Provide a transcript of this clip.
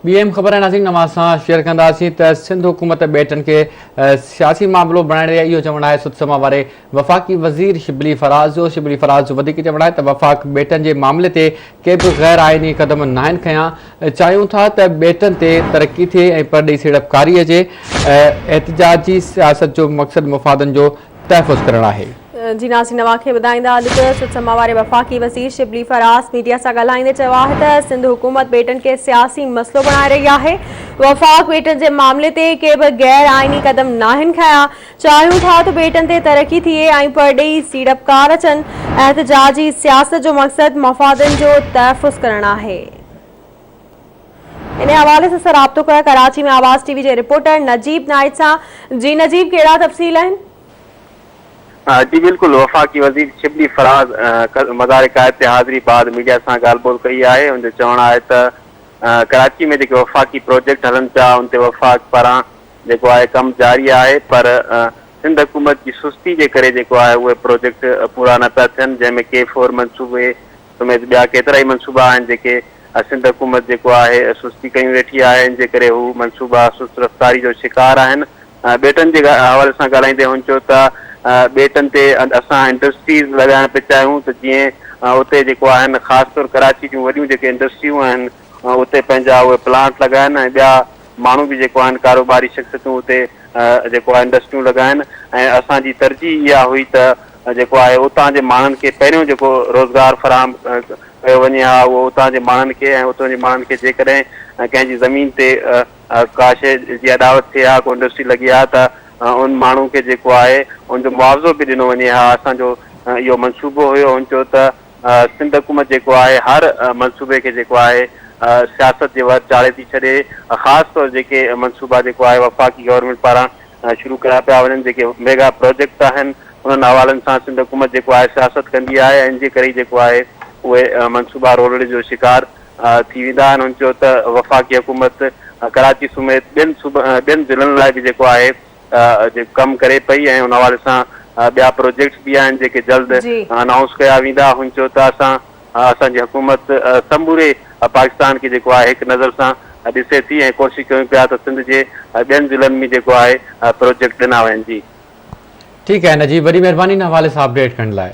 ٻي اهم خبر ناظرين اوهان سان شيئر ڪنداسين ته سنڌ حڪومت ٻيٽن کي سياسي معاملو بڻائڻ رهي آهي اهو چوڻ آهي سڌ سما واري وفاقي وزير شبلي فراز جو شبلي فراز جو وڌيڪ چوڻ آهي ته وفاق ٻيٽن جي معاملي تي ڪي به غير آئيني قدم ناهن کنيا چاهيون ٿا ته ٻيٽن تي ترقي ٿئي ۽ پرڏيهي سيڙپڪاري اچي احتجاجي سياست جو مقصد مفادن جو تحفظ ڪرڻ آهي. جي ناظرين اوهان کي ٻڌائيندا هلون ته سڌ سماء واري وفاقي وزير شبلي فراز ميڊيا سان ڳالهائيندي چيو آهي ته سنڌ حڪومت ٻيٽن کي سياسي مسئلو بڻائي رهي آهي، وفاق ٻيٽن جي معاملي تي ڪي به غير آئيني قدم ناهن کنيا، چاهيون ٿا ته ٻيٽن تي ترقي ٿئي ۽ پرڏيهي سيڙپڪار اچن، احتجاجي سياست جو مقصد مفادن جو تحفظ ڪرڻ آهي. انهي حوالي سان سان رابطو ڪيو ڪراچي ۾ آواز ٽي وي جي رپورٽر نجيب نائچ سان جي نجيب ڪهڙا تفصيل آهن؟ جي بلڪل وفاقي وزير شبلي فراز مزار قائد تي حاضري بعد ميڊيا سان ڳالهه ٻولهه ڪئي آهي ان جو چوڻ آهي ته ڪراچي ۾ جيڪي وفاقي پروجيڪٽ هلن پيا ان تي وفاق پاران جيڪو آهي ڪم جاري آهي پر سنڌ حڪومت جي سستي جي ڪري جيڪو آهي اهي پروجيڪٽ پورا نه پيا ٿين جنهن ۾ ڪي فور منصوبي سميت ٻيا ڪيترائي منصوبا آهن جيڪي سنڌ حڪومت جيڪو آهي سستي ڪيون ويٺي آهي ان جي ڪري هو منصوبا سست رفتاري جو شڪار آهن ٻيٽن جي حوالي سان ڳالهائيندي هن چيو ته ٻيٽن تي اسان انڊسٽريز لڳائڻ پئي چاهيون ته جيئن اتي جيڪو آهن خاص طور ڪراچي جون وڏيون جيڪي انڊسٽريون آهن اتي پنهنجا اهي پلانٽ لڳائن ۽ ٻيا ماڻهو به جيڪو آهن ڪاروباري شخصيتون اتي جيڪو آهي انڊسٽريون لڳائن ۽ اسان جي ترجيح اها هئي ته جيڪو آهي اتان جي ماڻهن کي پهريون جيڪو روزگار فراهم ڪيو وڃي ها اهو اتان جي ماڻهن کي ۽ اتان جي ماڻهن کي جيڪڏهن ڪنهن جي زمين تي ڪا شيء جي اڏاوت ٿئي ها ڪو انڊسٽري لڳي ها ته ان ماڻهو کي جيڪو آهي ان جو معاوضو به ڏنو وڃي ها اسان جو اهو منصوبو هيو هن چيو ته سنڌ حڪومت جيڪو آهي هر منصوبي کي جيڪو آهي سياست جي ور چاڙهي ٿي ڇڏي خاص طور جيڪي منصوبا جيڪو آهي وفاقي گورنمينٽ پاران شروع ڪيا پيا وڃن جيڪي ميگا پروجيڪٽس آهن انهن حوالن سان سنڌ حڪومت جيڪو آهي سياست ڪندي آهي ۽ ان جي ڪري ئي جيڪو آهي اهي منصوبا رولڙي جو شڪار ٿي ويندا آهن هن چيو ته وفاقي حڪومت ڪراچي سميت ٻين ٻين ضلعن لاء به جيڪو آهي جيڪو ڪم ڪري پئي ۽ ان حوالي سان ٻيا پروجيڪٽس به آهن جيڪي جلد انائونس ڪيا ويندا هن چيو ته اسان اسان جي حڪومت سموري پاڪستان کي جيڪو آهي هڪ نظر سان ڏسي ٿي ۽ ڪوشش ڪيون پيا ته سنڌ جي ٻين ضلعن ۾ جيڪو آهي پروجيڪٽ ڏنا وڃن جي. ٺيڪ آهي نجيب وڏي مهرباني ان حوالي سان اپڊيٽ ڪرڻ لاء.